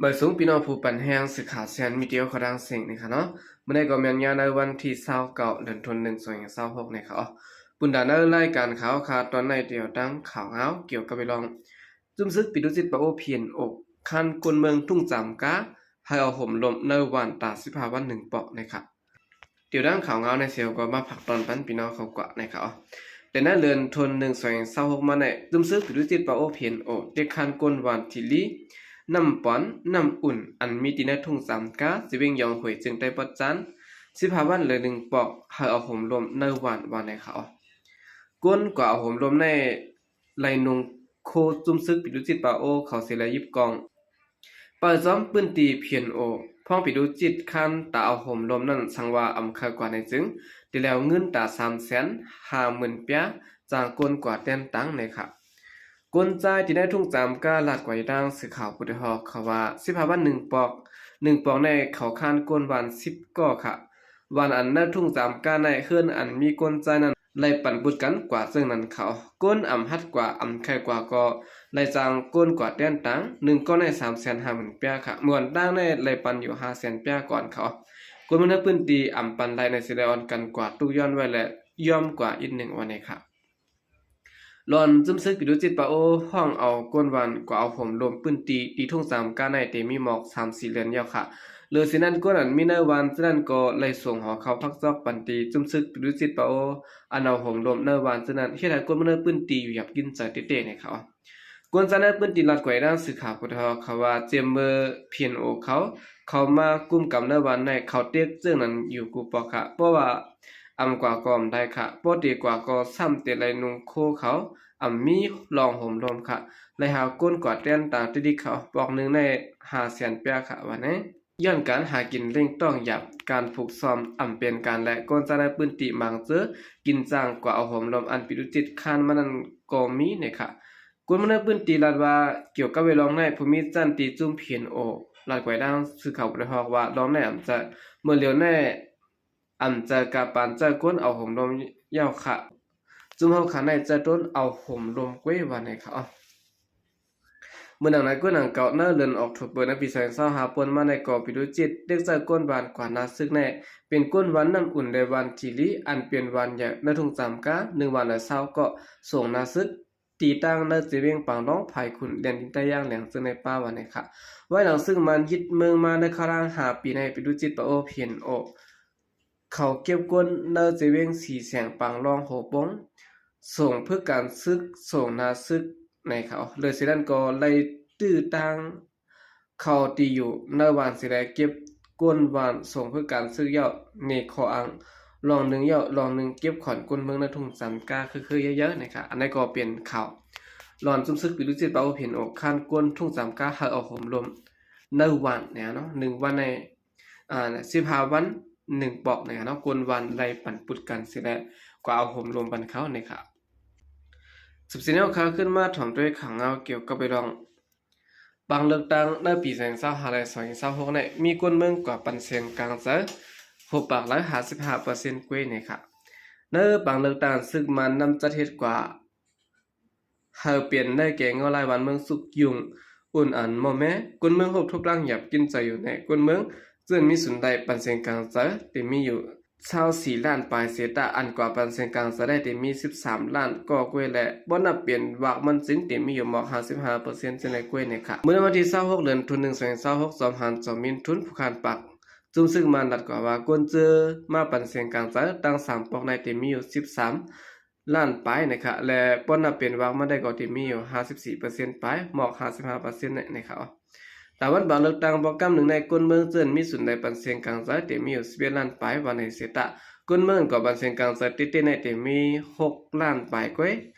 ມາສູງພີ່ນ້ອງຜູ້ປັນແຮງ ສື່ຂ່າວແຊນມີເດຍຂອງທາງເສັງນີ້ຄ່ະເນາະ. ມື້ນີ້ກໍແມ່ນຍາມໃນວັນທີຊາວເກົ້າ ເດືອນ ໜຶ່ງ ສອງພັນຊາວຫົກນີ້ຄ່ະ. ອອ ປຸນດາໃນລາຍການຂ່າວຄ່ະ ຕອນໃນດຽວຕັ້ງຂ່າວງາວກ່ຽວກັບເລື່ອງ ຈຸ້ມຊຶກປີໂຕຈິດປາໂອ ພີເອັນໂອ ຄ້ານກົນເມືອງທຸ່ງຈາມກາ ໃຫ້ເອົາໂຫມລົມໃນວານຕາສິບຫ້າວັນໜຶ່ງປອກນີ້ຄ່ະ. ດຽວດັ່ງຂ່າວງາວໃນເຊວກໍມາຝາກຕອນປັນພີ່ນ້ອງເຂົາກວ່າໃນຂ່າວ. ແຕ່ໃນເດືອນ ໜຶ່ງ ສອງພັນຊາວຫົກມາໃນ ຈຸ້ມຊຶກປີໂຕຈິດປາໂອ ພີເອັນໂອ ເຕະຄ້ານກົນວານທີລີ ນ້ຳປອນ ນ້ຳອຸ່ນ ອັນມີທີ່ໃນທຸ່ງສາມກາ ເຊເວັງຢອງຫວຍ ເຈີງໃຕ້ປອດຈານ ສິບຫ້າວັນເຫຼືອໜຶ່ງປອກ ໃຫ້ເອົາໂຫມລົມໃນວານວ່າໃນຂ່າວ. ກົນກວ່າເອົາໂຫມລົມໃນ ໄລ່ນຸ່ງໂຄຈຸ້ມຊຶກປີໂຕຈິດປາໂອ ເຂົາເສຍແລະຢິບກອງ ປາຈອມປືນຕີ ພີເອັນໂອ ພ້ອງປີໂຕຈິດຄ້ານຕາເອົາໂຫມລົມນັ້ນ ສັງວ່າອຳໄຄກວ່າໃນຈຶ່ງ ແຕ່ແລ້ວເງິນຕາສາມແສນຫ້າໝື່ນປຽ ຈ້າງກົນກວ່າແຕ່ນຕັງໃນຄ່ະ. ກົນຊາຍທີ່ໃນທຸ່ງຈາມກາ ລາດກວ່າອີກດັ່ງສື່ຂ່າວຜູ້ໄດ້ຮອກເຂົາວ່າ ສິບຫ້າວັນໜຶ່ງປອກ ໜຶ່ງປອກໃນເຂົາຄ້ານກົນວານສິບກໍຄ່ະ. ວານອັນໃນທຸ່ງຈາມກາໃນເຮືອນອັນມີກົນຊາຍນັ້ນ ໄລ່ປັນປຸດກັນກວ່າເຊິ່ງນັ້ນເຂົາ ກົນອຳຮັດກວ່າອຳໄຄກວ່າກໍໄລ່ຈ້າງກົນກວ່າແຕ່ນຕັງ ໜຶ່ງກໍໃນສາມແສນຫ້າໝື່ນປຽຄ່ະ. ເມື່ອວັນຕ່າງໃນໄລ່ປັນຢູ່ຫ້າແສນປຽກ່ອນເຂົາ ກົນເມືອງໃນພື້ນທີ່ອຳປັນໄລ່ໃນຊິໄລອອນກັນກວ່າຕຸກຍ້ອນໄວ້ແລະຍອມກວ່າອີກໜຶ່ງວ່າໃນຄ່າ. ລອນຈຸ້ມຊຶກປີໂຕຈິດປາໂອ ຮ້ອງເອົາກົນວານກວ່າເອົາໂຫມລົມພື້ນທີ່ ທີ່ທຸ່ງສາມກາໃນເຕມີໝອກສາມສີ່ເດືອນແລ້ວຄ່ະ. ເຫຼືອຊິນັ້ນ ກົນອັນມີໃນວານຈະນັ້ນກໍໄລ່ສົ່ງຫໍເຂົ້າພັກຈອກປັນຕີຈຸ້ມຊຶກປີໂຕຈິດປາໂອ ອັນເອົາໂຫມລົມໃນວານຈະນັ້ນ ເຮັດໃຫ້ຄົນເມືອງໃນພື້ນທີ່ຢູ່ຢາກກິນໃຈເຕໆໃນເຂົາ. ກົນຊາຍໃນພື້ນທີ່ລາດກວ່າອີກດ້ານສື່ຂ່າວຜູ້ໄດ້ຮອກເຂົາວ່າ ເຈມເມີ ພີເອັນໂອ ເຂົາ ເຂົ້າມາກຸມກຳໃນວານໃນ ເຂົາເຕະເຈີງນັ້ນຢູ່ກູປອກຄ່ະ ເພາະວ່າອຳກວ່າກໍອຳໄດ້ຄ່ະ ບໍ່ເຕະກວ່າກໍຊ້ຳເຕະໄລ່ນຸ່ງໂຄເຂົາ ອຳມີລອງໂຫມລົມຄ່ະ ໄລ່ຫາກົນກວ່າແຕ່ນຕາງຕິດິກເຂົາ ປອກໜຶ່ງໃນຫ້າແສນປຽຄ່ະວ່າແນ. ຍ້ອນການຫາກິນລ້ຽງຕ້ອງຢາກ ການຝຶກຊ້ອມອຳເປັນການ ແລະ ຄົນຊາຍໃນພື້ນທີ່ບາງເຈີກິນຈ້າງກວ່າເອົາໂຫມລົມອັນປີໂຕຈິດຄ້ານມານັ້ນກໍມີໃນຄ່ະ. ຄົນເມືອງໃນພື້ນທີ່ລາດວ່າ ກ່ຽວກັບເລື່ອງນີ້ ຜູ້ມີຊັ້ນຕີຈຸ້ມ ພີເອັນໂອ ລາດກວ່າດ້ານສື່ຂ່າວຜູ້ໄດ້ຮອກວ່າ ລອງໃນອຳຈະ ເມື່ອລຽວໃນອຳຈະກາປານໃຈກົນເອົາໂຫມລົມແລ້ວຄ່ະ ຈຸ້ມເຮົາຂ້າໃນໃຈຕົນເອົາໂຫມລົມກ້ວຍວ່າໃນຄ່ະ. ເມື່ອໜັງໃນກ້ວຍໜັງເກົ່າ ໃນເດືອນອອກໂທເບີໃນປີສອງພັນຊາວຫ້າ ປ່ອນມາໃນກໍປີໂຕຈິດເດັກໃຈກົນວານກວ່ານາຊຶກແນ່ ເປັນກົນວານນ້ຳອຸ່ນ ແລະ ວານທີລີ ອັນເປັນວານໃຫຍ່ໃນທຸ່ງສາມກາ ໜຶ່ງວານລະຊາວກໍສົ່ງນາຊຶກ ຕີຕັ້ງໃນເຈວຽງປາງລອງ ພາຍຂຸນແດນດິນໃຕ້ຢ່າງແຫຼງເຊິ່ງໃນປ່າວ່າໃນຄ່ະ. ໄວ້ຫຼັງຊຶກມານຍຶດເມືອງມາໃນຄາວລາງຫ້າປີໃນ ປີໂຕຈິດປາໂອ ພີເອັນໂອ ເຂົາເກັບກົນໃນເຈວຽງສີແສງ ປາງລອງ ໂຮປົງ ສົ່ງຝຶກການຊຶກ ສົ່ງນາຊຶກໃນເຂົາ ເລີຍຊິນັ້ນກໍໄລ່ຕື້ຕັ້ງເຂົາຕີຢູ່ໃນວານຊິໄດ້ເກັບ ກົນວານສົ່ງຝຶກການຊຶກເຍົາະ ເນຄອອາງ ລອງໜຶ່ງເຍົາະ ລອງໜຶ່ງເກັບຂອນກົນເມືອງໃນທຸ່ງສາມກາ ຄືໆເຍີະໆໃນຄ່ະ. ອັນໃດກໍເປັນຂ່າວລອນຈຸ້ມຊຶກປີໂຕຈິດປາໂອ ພີເອັນໂອ ຄ້ານກົນທຸ່ງສາມກາ ໃຫ້ເອົາໂຫມລົມໃນວານແນວເນາະ ໜຶ່ງວັນໃນ ອ່າ ສິບຫ້າວັນໜຶ່ງປອກໃນເນາະ ກົນວານໄລ່ປັນປຸດກັນຊິແລະ ກວ່າເອົາໂຫມລົມປັນເຂົາໃນຄ່ະ. ສິບສີ່ແນວຂ່າວຂຶ້ນມາ ຖອມດ້ວຍຂ່າວງາວກ່ຽວກັບເລື່ອງ ບາງເລືອກຕັ້ງໃນປີສອງພັນຊາວຫ້າ ແລະ ສອງພັນຊາວຫົກນີ້ ມີຄົນເມືອງກວ່າປັນສຽງກາງໃຈ ຫົກປາກລະຫ້າສິບຫ້າເປີເຊັນກວ່າໃນຄ່ະ. ໃນບາງເລືອກຕັ້ງ ຊຶກມານນຳຈັດເຮັດກວ່າ ເຮົາປ່ຽນໄດ້ແກ່ເງົາລາຍວານເມືອງສຸກຍຸ່ງ ອຸ່ນອັນໝໍ້ແມ້ ຄົນເມືອງໂຮບທົບຫຼັງຫຍັບກິນໃຈຢູ່ແນ່ ຄົນເມືອງເຈີນມີສູນໄດ້ປັນສຽງກາງໃຈ ແຕ່ມີຢູ່ຊາວສີ່ລ້ານປາຍເສຕະ ອັນກວ່າປັນສຽງກາງໃຈໄດ້ແຕ່ມີສິບສາມລ້ານກໍກວ່າແລະ ບໍ່ນັບເປັນວາກມັນຈຶ່ງແຕ່ມີຢູ່ໝອກຫ້າສິບຫ້າເປີເຊັນເຊັ່ນໃນກວ່າໃນຄ່ະ. ມື້ໃນວັນທີຊາວຫົກ ເດືອນ ໜຶ່ງ ສອງພັນຊາວຫົກ ຈອມຫານ ຈອມມິນ ທຸນ ຜູ້ຄ້ານປາກ ຈຸ້ມຊຶກມານລັດກວ່າວ່າ ຄົນເຈີມາປັນສຽງກາງໃຈ ຕັ້ງສາມປອກໃນແຕ່ມີຢູ່ສິບສາມ ລ້ານປາຍນະຄະ ແລະ ບໍ່ນັບເປັນວາກມັນໄດ້ກໍທີ່ມີຢູ່ຫ້າສິບສີ່ເປີເຊັນປາຍ ໝອກຫ້າສິບຫ້າເປີເຊັນນະຄະ. ຕາວັນບາງເລືອກຕັ້ງ ປອກກຳໜຶ່ງໃນຄົນເມືອງເຈີນມີສູນໃດປັນສຽງກາງໃຈ ແຕ່ມີຢູ່ສິບເອັດລ້ານປາຍ ວ່າໃນເສຕະ ຄົນເມືອງກໍປັນສຽງກາງໃຈຕິດໆໃນແຕ່ມີຫົກລ້ານປາຍກວ່າ.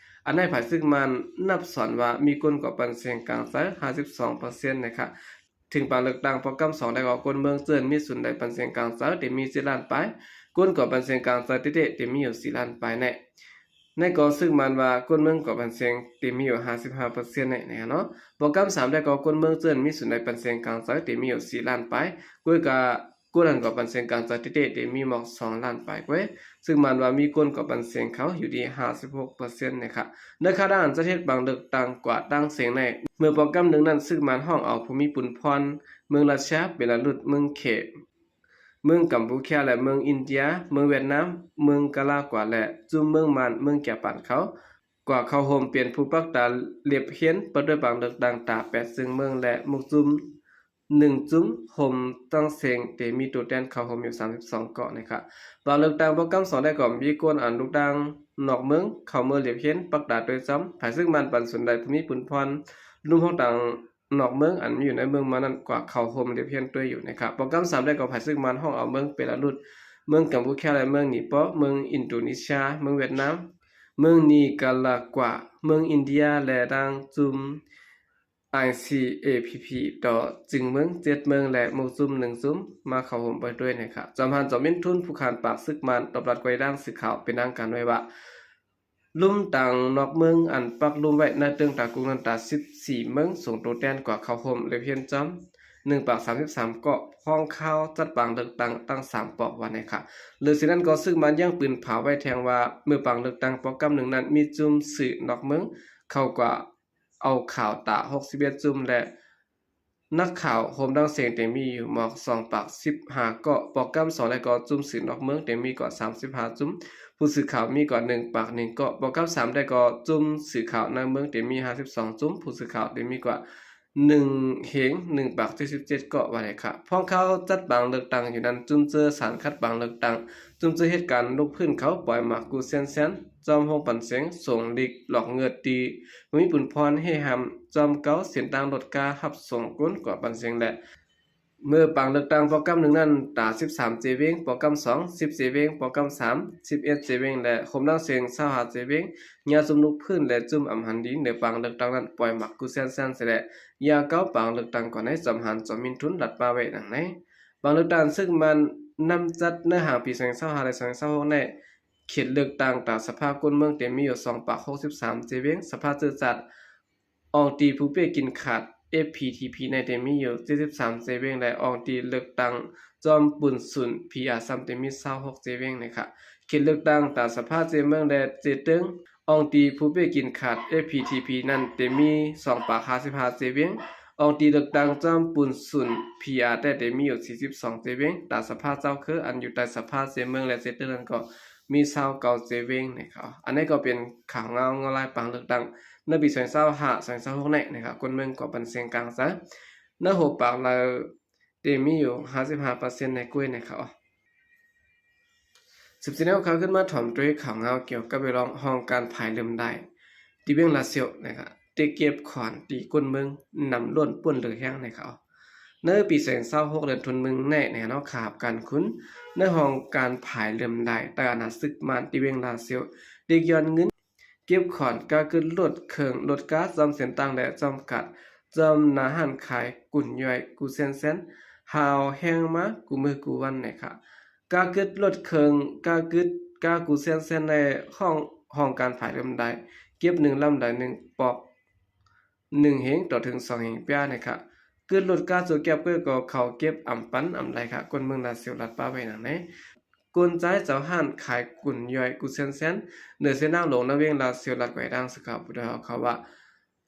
ອັນໃນພາຍຊຶກມານນັບສອນວ່າມີຄົນກໍປັນສຽງກາງໃຈຫ້າສິບສອງເປີເຊັນນະຄະ. ເຖິງປາງເລືອກຕັ້ງປອກກຳສອງໄດ້ກໍ ຄົນເມືອງເຈີນມີສູນໃດປັນສຽງກາງໃຈ ແຕ່ມີເຈັດລ້ານປາຍ ຄົນກໍປັນສຽງກາງໃຈຕິດໆແຕ່ມີຢູ່ສີ່ລ້ານປາຍແນ່. ໃນກໍຊຶກມານວ່າ ຄົນເມືອງກໍປັນສຽງແຕ່ມີຢູ່ຫ້າສິບຫ້າເປີເຊັນແນ່ນະເນາະ. ປອກກຳສາມໄດ້ກໍ ຄົນເມືອງເຈີນມີສູນໃດປັນສຽງກາງໃຈແຕ່ມີຢູ່ສີ່ລ້ານປາຍ ກວ່າກະ ຄົນອັນກວດບັນເສັງກາງຈາກເຕເຕ ເຕມີໝອກສອງລ້ານປາຍກວ່າ. ຊຶ່ງມັນວ່າມີຄົນກວດບັນເສັງເຂົາຢູ່ທີ່ຫ້າສິບຫົກເປີເຊັນນະຄະ. ໃນຂະນະອັນຈັດເຮັດບັງເລືອກຕັ້ງກວດຕັ້ງເສັງໃນ ເມື່ອໂປຣແກຣມໜຶ່ງນັ້ນ ຊຶ່ງມັນຮ້ອງເອົາພູມິປຸນພອນ ເມືອງຣັດເຊຍ, ເບລາຣຸດ, ເມືອງເຂດ ເມືອງກຳປູເຈຍ ແລະ ເມືອງອິນເດຍ, ເມືອງຫວຽດນາມ, ເມືອງກາລາກວາ ແລະ ຈຸ້ມເມືອງມານ, ເມືອງຈາປານເຂົາ ກວ່າເຂົ້າຮ່ວມເປັນຜູ້ປັກຕາເລັບຮຽນ ປະກອບດ້ວຍບັງເລືອກຕັ້ງຕາແປດເຊິ່ງເມືອງ ແລະ ໝົກຈຸ້ມໜຶ່ງຈຸ້ມ ໂຮມຕັ້ງເສັງເຕມີໂຕແທນເຂົ້າຮ່ວມຢູ່ສາມສິບສອງເກາະນະຄະ. ບັງເລືອກຕັ້ງໂປຣແກຣມສອງໄດ້ກໍມີຄົນອັນລຸກຕ່າງນອກເມືອງເຂົ້າເມືອເລັບຮຽນ ປັກຕາໂດຍຈຳ ພາຍເຊິ່ງມັນປັນສົນໃດ ພູມີປຸນພອນ ລວມພວກຕ່າງ ນອກເມືອງອັນມີຢູ່ໃນເມືອງມານນັ້ນ ກວ່າເຂົ້າຮ່ວມເລັບຮຽນດ້ວຍຢູ່ນະຄະ. ໂປຣແກຣມສາມໄດ້ກໍພາຍເຊິ່ງມັນຮ້ອງເອົາເມືອງເປລາຣຸດ, ເມືອງກຳປູເຈຍ ແລະ ເມືອງນີປໍ, ເມືອງອິນໂດນີເຊຍ, ເມືອງຫວຽດນາມ, ເມືອງນີກາຣາກວາ, ເມືອງອິນເດຍ ແລະ ຕ່າງຈຸ້ມ ໄອຊີເອພີພີ ຕໍ່ຈຶ່ງເມືອງເຈັດເມືອງ ແລະ ໝູ່ຈຸ້ມໜຶ່ງຈຸ້ມ ມາເຂົ້າຮ່ວມໄປດ້ວຍນະຄະ. ຈອມຫານ ຈອມມິນທຸນ ຜູ້ຂານປາກຊຶກມານ ຕອບລັດໄວ້ດ້ານສື່ຂ່າວເປັນທາງການໄວ້ວ່າ ລຸ່ມຕ່າງນອກເມືອງອັນປັກລຸ່ມໄວ້ໃນເຕີງຕາກຸງນັ້ນ ຕາສິບສີ່ເມືອງ ສົ່ງໂຕແທນກວ່າເຂົ້າຮ່ວມເລັບຮຽນຈອມ ໜຶ່ງປາກສາມສິບສາມເກາະ ພ້ອມຂ່າວຈັດບັງເລືອກຕັ້ງທັງສາມປອກວ່ານະຄະ. ເລີຍຊິນັ້ນກໍຊຶກມານຍັງປືນຜາໄວ້ແທງວ່າ ເມື່ອບັງເລືອກຕັ້ງໂປຣແກຣມໜຶ່ງນັ້ນ ມີຈຸ້ມສື່ນອກເມືອງເຂົ້າກວ່າ ເອົາຂ່າວຕາຫົກສິບເອັດຈຸ້ມ ແລະ ນັກຂ່າວໂຮມຕັ້ງເສັງເຕມີຢູ່ໝອກສອງປາກສິບຫ້າເກາະ. ໂປຣແກຣມສອງໄດ້ກໍຈຸ້ມສື່ນອກເມືອງເຕມີກວ່າສາມສິບຫ້າຈຸ້ມ, ຜູ້ສື່ຂ່າວມີກວ່າໜຶ່ງປາກໜຶ່ງເກາະ. ໂປຣແກຣມສາມໄດ້ກໍຈຸ້ມສື່ຂ່າວໃນເມືອງເຕມີຫ້າສິບສອງຈຸ້ມ, ຜູ້ສື່ຂ່າວເຕມີກວ່າໜຶ່ງເຮງໜຶ່ງປາກເຈັດສິບເຈັດເກາະວ່າໄດ້ຄະ. ພວກເຂົາຈັດບັງເລືອກຕັ້ງຢູ່ນັ້ນ ຈຸ້ມເຈີສານຄັດບັງເລືອກຕັ້ງ, ຈຸ້ມເຈີເຮັດການລົງພື້ນເຂົາປ່ອຍໝາກກູ່ແຊນແຊນ, ຈອມໂຮງປັນເສັງ, ສົ່ງລິກຫຼອກເງິດຕີ ບໍ່ມີປຸນພອນເຮຫ້າມ ຈອມເກົາເສັ້ນທາງລົດກາຮັບສົ່ງຄົນກວດບັນເສັງ ແລະ ເມື່ອບັງເລືອກຕັ້ງໂປຣແກຣມໜຶ່ງນັ້ນ ຕາສິບສາມເຈວຽງ, ໂປຣແກຣມສອງ ສິບເຈວຽງ, ໂປຣແກຣມສາມ ສິບເອັດເຈວຽງ ແລະ ໂຮມຕັ້ງເສັງ ຊາວຫ້າເຈວຽງ. ຍາຈຸ້ມລຸກພື້ນ ແລະ ຈຸ້ມອຳຫັນດີ ເໜີປາງເລືອກຕັ້ງນັ້ນ ປ່ອຍໝາກກູ່ແຊນແຊນ ແລະ ຢາເກົາປາງເລືອກຕັ້ງກ່ອນໃນ ຈອມຫານ ຈອມມິນທຸນ ລັດປາໄວ້ດັ່ງໃນ. ບັງເລືອກຕັ້ງເຊິ່ງມັນນຳຈັດໃນຫາງປີສອງພັນຊາວຫ້າ ແລະ ສອງພັນຊາວຫົກໃນ ເຂດເລືອກຕັ້ງຕາມສະພາຄົນເມືອງເຕມີຢູ່ສອງປາກຫົກສິບສາມເຈວຽງ, ສະພາເຊື້ອຊາດ ອອງຕີຜູ້ເປ້ກິນຂາດ ເອັຟພີທີພີ ໃນເຕມີຢູ່ເຈັດສິບສາມເຈວຽງ ແລະ ອອງຕີເລືອກຕັ້ງຈອມປຸນຊຸນ ພີອາ ຊ້ຳເຕມີຊາວຫົກເຈວຽງນະຄະ. ເຂດເລືອກຕັ້ງຕາມສະພາເຈເມືອງ ແລະ ເຈເຕີງ ອອງຕີຜູ້ເປ້ກິນຂາດ ເອັຟພີທີພີ ນັ້ນເຕມີສອງປາກຫ້າສິບຫ້າເຈວຽງ, ອອງຕີເລືອກຕັ້ງຈອມປຸນຊຸນ ພີອາ ແທ້ເຕມີຢູ່ສີ່ສິບສອງເຈວຽງ, ຕາມສະພາເຈົ້າເຄີ ອັນຢູ່ໃຕ້ສະພາເຈເມືອງ ແລະ ເຈເຕີງນັ້ນກໍມີຊາວເກົ້າເຈວຽງນະຄະ. ອັນນີ້ກໍເປັນຂ່າວງາວງອລາຍບັງເລືອກຕັ້ງ ໃນປີສອງພັນຊາວຫ້າ ສອງພັນຊາວຫົກນີ້ນະຄະ. ຄົນເມືອງກໍປັນເສັງກາງຊະ ໃນຫົກປາກລາວເຕມີຢູ່ຫ້າສິບຫ້າເປີເຊັນໃນກ້ວຍນະຄະ. ສືບເສຍແນວຂ່າວຂຶ້ນມາຖອມດ້ວຍຂ່າວງາວກ່ຽວກັບເລື່ອງຫ້ອງການຜາຍເລິ້ມໄດ້ ທີ່ວຽງລາຊຽວນະຄະ ໄດ້ເກັບຂອນຕີກົ້ນເມືອງ ນຳລ້ນປຸ້ນເຫຼືອແຮງນະຄະ. ໃນປີສອງພັນຊາວຫົກ ເດືອນທຸນໜຶ່ງແນ່ແນ່ເນາະ ຂາບການຂຸນ ໃນຫ້ອງການຜາຍເລິ້ມໄດ້ ໃຕ້ອານາຈັກຣາຊສະມານ ທີ່ວຽງລາຊຽວ ໄດ້ຍ້ອນເງິນ ເກັບຂອນກາກຶດລົດເຄື່ອງລົດກາຈອມເສັ້ນທາງ ແລະ ຈອມກາດ ຈອມໜ້າຮ້ານຂາຍກຸນຍ່ອຍ ກູ່ແຊນແຊນ ຮາວແຮງມາກູ່ມື້ກູ່ວັນແນ່ຄະ. ກາກຶດລົດເຄື່ອງ ກາກຶດກາກູ່ແຊນແຊນ ໃນຫ້ອງ ຫ້ອງການຜາຍເລິ້ມໄດ້ ເກັບໜຶ່ງລຳໄດ້ໜຶ່ງປອກ ໜຶ່ງເຮງຕໍ່ເຖິງສອງເຮງປາຍນະຄະ. ກຶດລົດກາໂຈແກັບເກີກໍເຂົ້າເກັບອຳປັນອຳໄລຄະ. ຄົນເມືອງລາຊຽວລັດປາໄວ້ດັ່ງໃນ. ຄົນຊາຍເຈົ້າຮ້ານຂາຍກຸນຍ່ອຍກູ່ແຊນແຊນ ເໜືອເຊນາງຫຼວງໃນວຽງລາຊຽວ ລັດໄວ້ດັ່ງສື່ຂ່າວຜູ້ເຖົ້າເຂົາວ່າ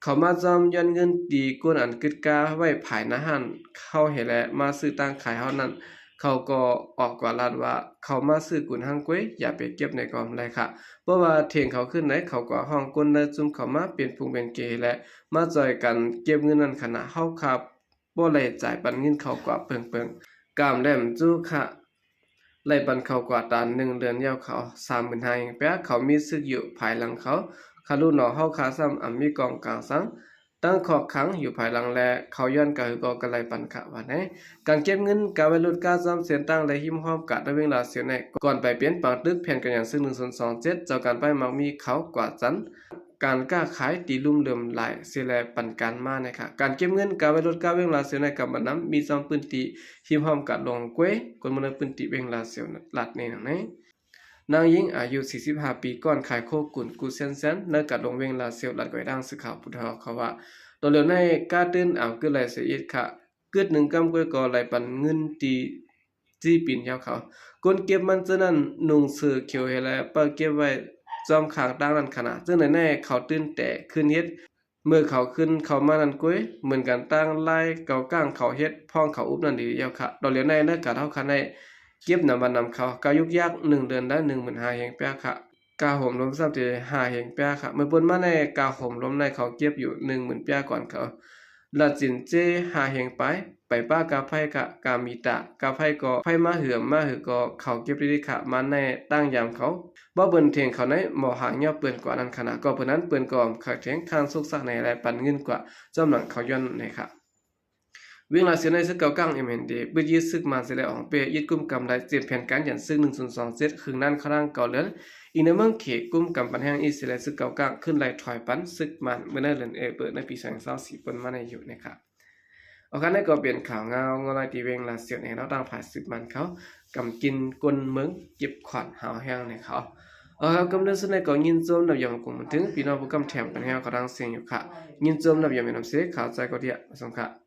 ເຂົາມາຈອມຍ້ອນເງິນຕີກົ້ນອັນກຶດກາໄວ້ພາຍໜ້າຮ້ານເຮົາເຮ ແລະ ມາຊື້ຕັ້ງຂາຍເຮົານັ້ນ ເຂົາກໍອອກກວ່າລາດວ່າ ເຂົາມາຊື້ກຸນຮັງກ້ວຍ ຢ່າໄປເກັບໃນກອມໄລຄະ. ເພາະວ່າເຖງເຂົາຂຶ້ນໃນ ເຂົາກໍຮ້ອງກົ້ນນາຍຈຸ້ມເຂົາມາເປັນຝູງເປັນເກ ແລະ ມາຊ່ອຍກັນເກັບເງິນນັ້ນຂະນະ ເຮົາຄະ ບໍ່ໄດ້ຈ່າຍປັນເງິນເຂົາກວ່າເປິງໆ ກາມແຫຼມຈູ້ຄະ ໄລ່ປັນເຂົາກວ່າຕານໜຶ່ງເດືອນຍາວເຂົາ ສາມໝື່ນຫ້າເອງແປ ເຂົາມີຊຶກຢູ່ພາຍຫຼັງເຂົາ ຄະລູກນ້ອງເຮົາຄະຊ້ຳອຳມີກອງກາງສັງ ຕັ້ງຄອກຂັງຢູ່ພາຍຫຼັງ ແລະ ເຂົາຍ້ອນກະຫືກໍກະໄລ່ປັນຄະວ່າແນ່. ການເກັບເງິນກາໄວ້ລົດກາຈອມເສັ້ນທາງ ແລະ ຮິມຮ່ອມກາດໃນວຽງລາຊຽວໃນ ກ່ອນໄປເປັນປາງຕຶກແຜນການຫຍັງຊຶກໜຶ່ງສູນສອງເຈັດ ເຈົ້າການໄປມັກມີເຂົາກວ່າຈັນ ການຄ້າຂາຍຕີລຸ່ມເລີ່ມຫຼາຍເສຍແລະ ປັນການມານະຄະ. ການເກັບເງິນກາໄວ້ລົດກາວຽງລາຊຽວໃນກຳມະນຳ ມີຈອມພື້ນທີ່ຮິມຮ່ອມກາດຫຼວງກ້ວຍ ຄົນເມືອງໃນພື້ນທີ່ວຽງລາຊຽວ ລັດໃນໜັງໃນ. ນາງຍິງອາຍຸສີ່ສິບຫ້າປີ ກ້ອນຂາຍໂຄກຸນ ກູ່ແຊນແຊນ ໃນກາດຫຼວງວຽງລາຊຽວ ລັດໄວ້ດັ່ງສື່ຂ່າວຜູ້ເຖົ້າເຂົາວ່າ ຕອນຫຼຽວໃນກາຕື່ນອາມກືດໄຫຼສະເອດຄະ ກືດໜຶ່ງກຳກ້ວຍກໍໄຫຼປັນເງິນຕີ ສີ່ປີນຍາວເຂົາ. ຄົນເກັບມັນເຈົ້ານັ້ນນຸ່ງເສື້ອຂຽວເຮັດ ແລະ ປະເກັບໄວ້ຈອມຂ້າງທາງນັ້ນຂະນະ. ເຊິ່ງໃນໃນເຂົາຕື່ນແຕ່ຄືນເຮັດ ເມື່ອເຂົາຂຶ້ນເຂົ້າມານັ້ນກ້ວຍ ເໝືອນກັນຕາງລາຍເກົາກ້າງເຂົາເຮັດ ພ້ອງເຂົາອຸບນັ້ນດີດຽວຂະ. ດອກຫຼຽວໃນເນີກາດເຮົາຄັນໄດ້ເກັບນຳບ້ານນຳເຂົາ ກາຍຸກຍາກໜຶ່ງເດືອນລະໜຶ່ງໝື່ນຫ້າແຮງປຽຂະ. ກາໂຮມລົມຊ້ຳທີ່ຫ້າແຮງປຽຂະ. ເມື່ອປົນມາໃນກາໂຮມລົມໃນເຂົາເກັບຢູ່ໜຶ່ງໝື່ນປຽກ່ອນເຂົາ ລະຈິນເຈຫ້າແຮງປາຍ. ໄປປ້າກາໄຟກະ ກາມີຕາ ກາໄຟກໍໄຟມາເຫືອມມາເຫືອກໍເຂົາເກັບດີໆຂະ. ມາໃນຕັ້ງຍາມເຂົາ ບໍ່ເບິ່ນເຖິງເຂົາໃນໝໍຫາງຍອບເປື້ອນກວ່ານັ້ນຂະນະ. ກໍເພິ່ນນັ້ນເປື້ອນກໍຂາຍແທງຄານສຸກສັກໃນ ແລະ ປັນເງິນກວ່າຈອມຫຼັງເຂົາຍ້ອນໃນຂະ. ວຽງລາຊຽວໃນຊຶກເກົາກາງ ເອັມເອັນເດ ບຶດຍຶດຊຶກມານເສຍແລ້ວອອກເປ້ ຍຶດກຸມກຳໄດ້ ເຈັດແຜນການຢັນຊຶກ ໜຶ່ງສູນສອງເຈັດ ຄຶງນັ້ນຄະລັງເກົາເລີນ ອີກໃນເມືອງເຂດ ກຸມກຳປັນແຮງອີກເສຍແລ້ວ ຊຶກເກົາກາງ ຂຶ້ນໄລ່ຖອຍປັນຊຶກມານ ເມື່ອໃນເດືອນເອເປີນ ໃນປີສອງພັນຊາວສີ່ ປົນມາໃນຢູ່ໃນຂະ. ອອກການໃນກໍເປັນຂ່າວງາວງົວລາຍທີ່ວຽງລາຊຽວໃນລາວ ທາງຝ່າຍຊຶກມານເຂົາ ກຳກິນກົ້ນເມືອງ ເຈັບຂວັນຫາວແຮງໃນເຂົາ. ເອົາ ກຳເດີນສຸດໃນກໍຍິນຊົມນຳຢາມກົງມາເຖິງ ພີ່ນ້ອງຜູ້ກຳແຖມປັນແຮງເຂົາທາງເຊງຢູ່ຂະ. ຍິນຊົມນຳຢາມແມ່ນ້ຳເຊ ຂາວໃຈກໍເດຍ ມາສົ່ງຂະ.